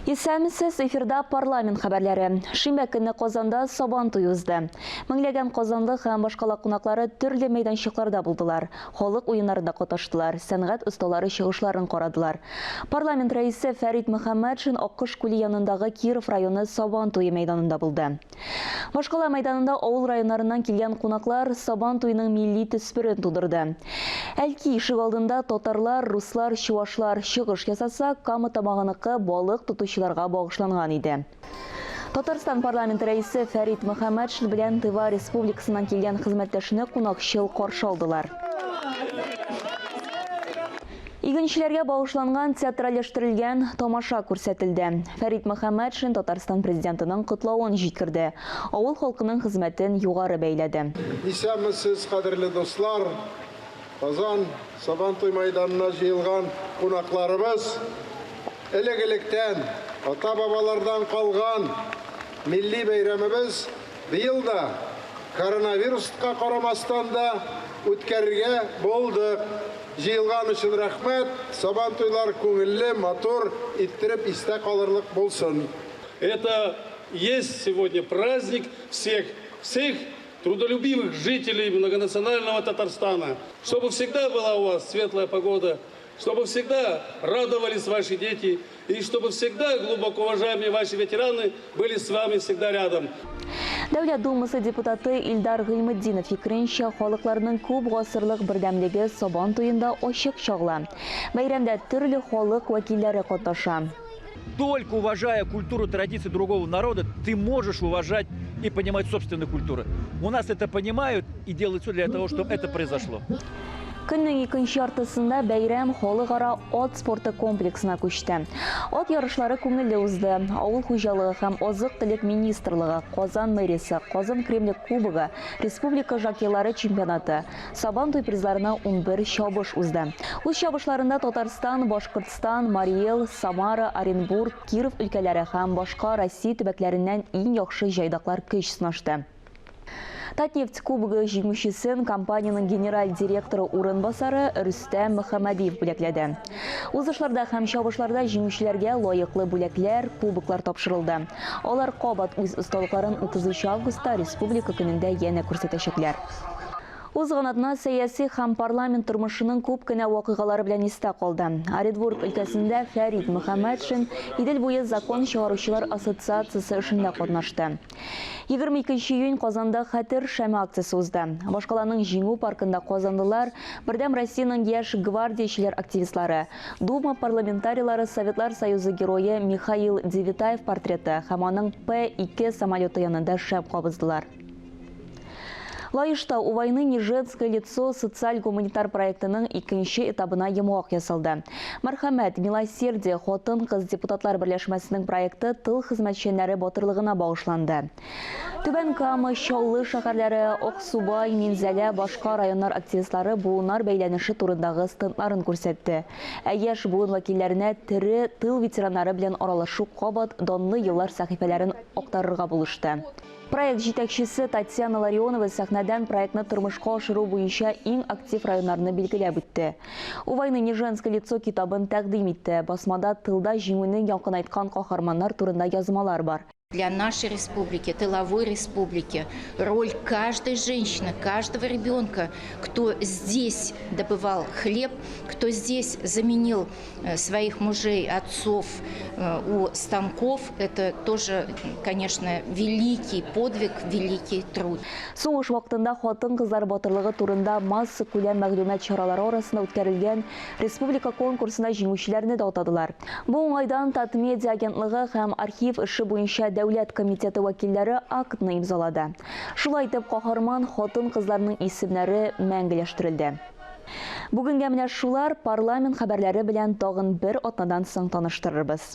Исәнмесез, эфирда парламент хәбәрләре. Шимбә көнне Казанда Сабан туе узды. Меңләгән казанлы һәм башкала кунаклары төрле мәйданчыкларда булдылар, халык уеннарында катнаштылар, сәнгать осталары чыгышларын карадылар. Парламент рәисе Фәрит Мөхәммәтшин Аккош күле янындагы Киров районы Сабан туе мәйданында булды. Башкала мәйданында авыл районнарыннан килгән кунаклар Сабан туеның милли төсмерен тудырды. Әлки ишегалдында татарлар, руслар, чувашлар чыгыш ясаса, Кама Тамагыныкы балык тотучыларга багышланган иде. Татарстан парламенты рәисе Фәрит Мөхәммәтшин белән Тыва Республикасыннан килгән хезмәттәшне кунакчыл каршы алдылар. Игенчеләргә багышланган театральләштерелгән тамаша күрсәтелде. Фәрит Мөхәммәтшин Татарстан Президентының котлавын җиткерде, авыл халкының хезмәтен югары бәяләде. Исәнмесез, кадерле дуслар! Казан Сабантуй мәйданына җыелган кунакларыбыз! Элек-электән, ата-бабалардан калган милли бәйрәмебез быел да, коронавируска карамастан да, үткәрергә булдык. Җыелган өчен рәхмәт, Сабантуйлар күңелле, матур иттереп истә калырлык булсын. Это есть сегодня праздник всех, всех трудолюбивых жителей многонационального Татарстана. Чтобы всегда была у вас светлая погода, чтобы всегда радовались ваши дети и чтобы всегда глубоко уважаемые ваши ветераны были с вами всегда рядом. Дәүләт Думасы депутаты Илдар Гыйльметдинов фикеренчә, халыкларның күп гасырлык бердәмлеге Сабан туенда ачык чагыла. Бәйрәмдә төрле халык вәкилләре катнаша. Только уважая культуру, традиции другого народа, ты можешь уважать и понимать собственную культуру. У нас это понимают и делают все для того, чтобы это произошло. Көннең икенче яртысында бәйрәм халыкара ат спорты комплексына күчте. Ат ярышлары күңелле узды. Авыл хуҗалыгы һәм азык-төлек министрлыгы, Казан мэриясе, Казан Кремле кубогы, республика жокейлары чемпионаты, Сабан туй призларына 11 чабыш узды. Үз чабышларында Татарстан, Башкортстан, Марий Эл, Самара, Оренбург, Киров өлкәләре һәм башка Россия төбәкләреннән иң яхшы җайдаклар көч сынашты. Татнефть кубогы җиңүчесен компаниянең генераль директоры урынбасары Рөстәм Мөхәммәдиев бүләкләде. Узышларда һәм чабышларда җиңүчеләргә лаеклы бүләкләр, кубоклар тапшырылды. Алар кабат үз осталыкларын 33 августта Республика көнендә янә күрсәтәчәкләр. Узган атна сәяси һәм парламент тормышының күп кенә вакыйгалары белән истә калды. Оренбург өлкәсендә Фәрит Мөхәммәтшин Идел буе закон чыгаручылар ассоциациясе эшендә катнашты. 22 июнь Казанда Хәтер шәме акциясе узды. Башкаланың Җиңү паркында казанлылар, Бердәм Россиянең яшь гвардиячеләр активистлары, Дума парламентарийлары Советлар Союзы Герое Михаил Девятаев портреты һәм аның П-2 самолеты янында шәм кабыздылар. Лаешта У войны не женское лицо социаль-гуманитар проектының икенче этабына йомгак ясалды. Мәрхәмәт, милосердие, хатын-кыз депутатлар берләшмәсенең проекты тыл хезмәтчәннәре батырлыгына багышланды. Түбән Кама, Чаллы шәһәрләре, Аксубай, Минзәлә, башка районнар активистлары буыннар бәйләнеше турындагы стендларын күрсәтте. Ә яшь буын вәкилләренә тере тыл ветераннары белән аралашу кабат данлы еллар сәхифәләрен актарырга булышты. Проект җитәкчесе Татьяна Ларионова сәхнәдән проектны тормышка ашыру буенча иң актив районнарны билгеләп үтте. У войны не женское лицо китабын тәкъдим итте. Басмада тылда җиңүне якынайткан каһарманнар турында язмалар бар. Для нашей республики, тыловой республики, роль каждой женщины, каждого ребенка, кто здесь добывал хлеб, кто здесь заменил Э, своих мужей, отцов э, у станков, это тоже, конечно, великий подвиг, великий труд. Сугыш вакытында хатын-кызлар батырлыгы турында массакүләм мәгълүмат чаралары арасында үткәрелгән республика конкурсында җиңүчеләрне дә атадылар. Бу уңайдан Татмедиа агентлыгы һәм архив эше буенча дәүләт комитеты вәкилләре актны имзалады. Шулай итеп, каһарман хатын-кызларның исемнәре мәңгеләштерелде. Бүгенгә менә шулар, парламент хәбәрләре белән тагын бер атнадан соң таныштырырбыз.